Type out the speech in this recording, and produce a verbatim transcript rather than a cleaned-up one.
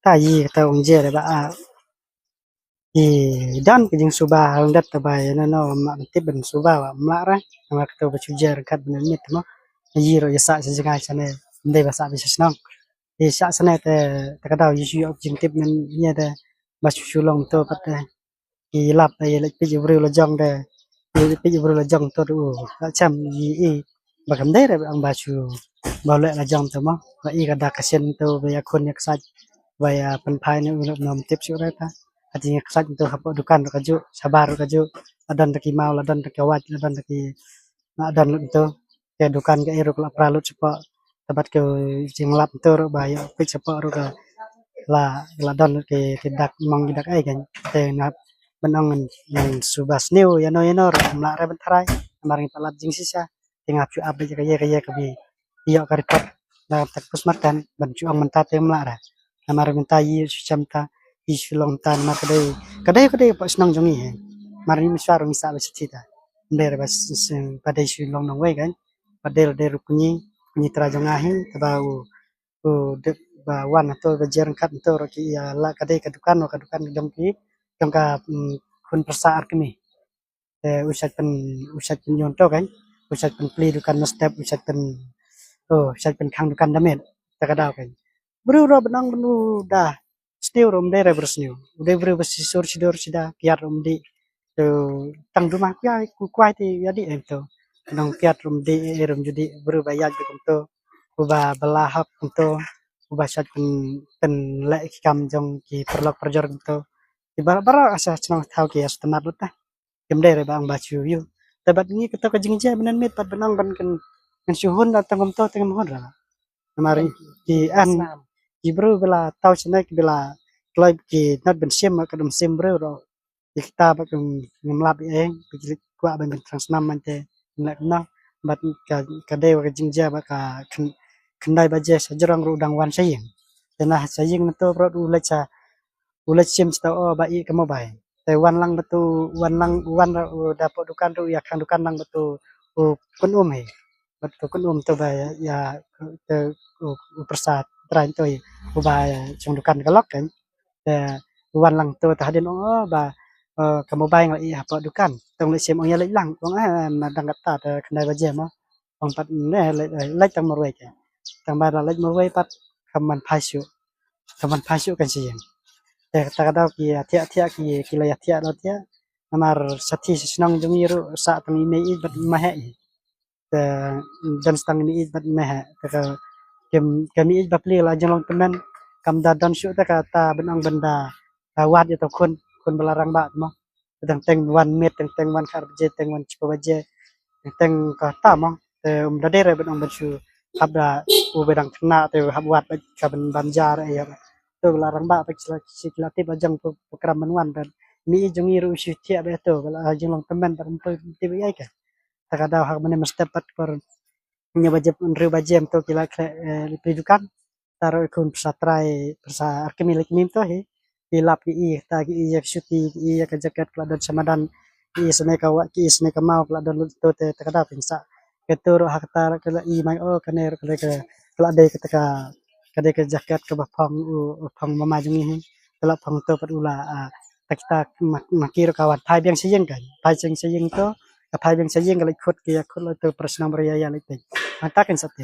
ta yi kata ong je da ba a i don ka jingsuba hal dat ta ba ya na no ma tip ban suba wa mla ra ma kata ba chujer kat ban mit mo yi ro ya sa sa jngai sa ne ndai ba sa bi sa snong i sa sa ne te ta ka dau yi shu yok jingtip men ye de ba shu shu long to pat te i lap da i lek pij i briew la jong de i lek pij i briew la jong to du la cham i i ba kam dei re ang ba shu ba lek la jong to mo ba i ka da ka sien to ba ya khun ya ksaj ba ya pan phai ne u lok nom tip shu re ta ka jing ya ksaj to hapo dukan ka ju sabar ka ju la don ta ki mau la don ta ki waj la don ta ki la don lut to ke dukan ka eru la pra lut sapo tabat ke jing lap to ro ba ya pij sapo ro ka la la don ke ke dak mong ke dak ai kan te na ban ong ngan suba sniew ya no ya no ro mla re ban tharai mar ngi palat jing sisa te ngap chu ap de ka ye ka ye ka bi yo ka report na tak pus martan ban chu ong menta te mla ra namar menta yi chu cham ta yi chu long ta namar ka dei ka dei ka dei pa snang jong i he mar ni miswar ngi sa ba siti ta ber ba ba dei chu long nong wei kan ba dei dei rup ni ni tra jong a hi ta ba u u de ba wan to ba jer kat to ro ki ya la ka dei ka dukan ka dukan dong ki dong ka khun persa ar kini te u sat pen u sat pen yon to kan u sat pen pli dukan no step u sat pen o u sat pen khang dukan damet ta ka dau kan bru ro benang benu da stiu rom de re bru stiu u de bru ba sisur sidur sida kiat rom di to tang duma kia ku kwai ti ya di em to nong kiat rom di e rom judi bru ba ya di kum to u ba bala hap kum to u ba sat pen pen le ki kam jong ki perlok perjor kum to ki bara bara asa chnong thau ki as tenat lut ta kim de re ba ang ba chu yu te bat ngi ka to ka jingja benen mit pat benang ban kan ngan shu hun da tang kum to tang hun ra namar ki an ki bru bela tau chena ki bela kloi ki nat ben sim ka dum sim bru ro ki kita ba kum ngam lap e ki kwa ban kan transnam man te na na bat ka ka de wa ka jingja ba ka khyndai baje sa jrong ru dang wan sa ying te na sa ying na to bro u lech sa u lech sim sta o ba i ka mobile te wan lang batu wan lang wan ra u da po dukan ru ya khang dukan lang batu u kun um he batu kun um to ba ya te u persa trai to u ba chung dukan ka lok kan te wan lang to ta hadin ong o ba ka mobile ngi i ha po dukan tong le sim ong ya lech lang ong a na dang kata te khyndai baje mo ong pat ne lech tang marwei ke tang ba lech marwei pat kam man phai shu kam man phai shu kan si yen te ta ka dau ki thia thia ki ki la ya thia la thia namar sa thi si snong jong i ru sa tang i mei i bat ma he i te dan stang mi ij bat meh te ka kem kem ij bapli la jong long temen kam da dan shu te ka ta ben ong ben da wat ya to khun khun bala rang ba mo teng teng wan met teng teng wan khar baje teng wan chipo baje teng teng ka ta mo te um da dere ben ong ben shu hap da u bedang kena te hap wat ka ben ban jar ya to bala rang ba pe sila sila tip ajang pu kram ben wan dan mi ij jong i ru shu thia be to bala jong long temen ba pu tip ai ka ta ka dau hak mane mestep pat por nyo baje nru baje em to kila kle eh, pli dukan taro ikun psa trai psa arkemi lek mim to hi ilap ki i ta ki i yak shuti ki i yak jaket kla don samadan ki i sene ka wa ki i sene ka mau kla don to te ta ka dau pingsa ke to ro hak ta kla i mai o kane ro kla ka kla de ka ta ka ka de ka jaket ka ba phong u phong mama jong i hi kla phong to pat ula ta kita makir ka wan phai biang saying kan phai sing saying to ka phai biang saying ka lek khut ki ya khut lo to prasnam ria ya lek te ta kan sa te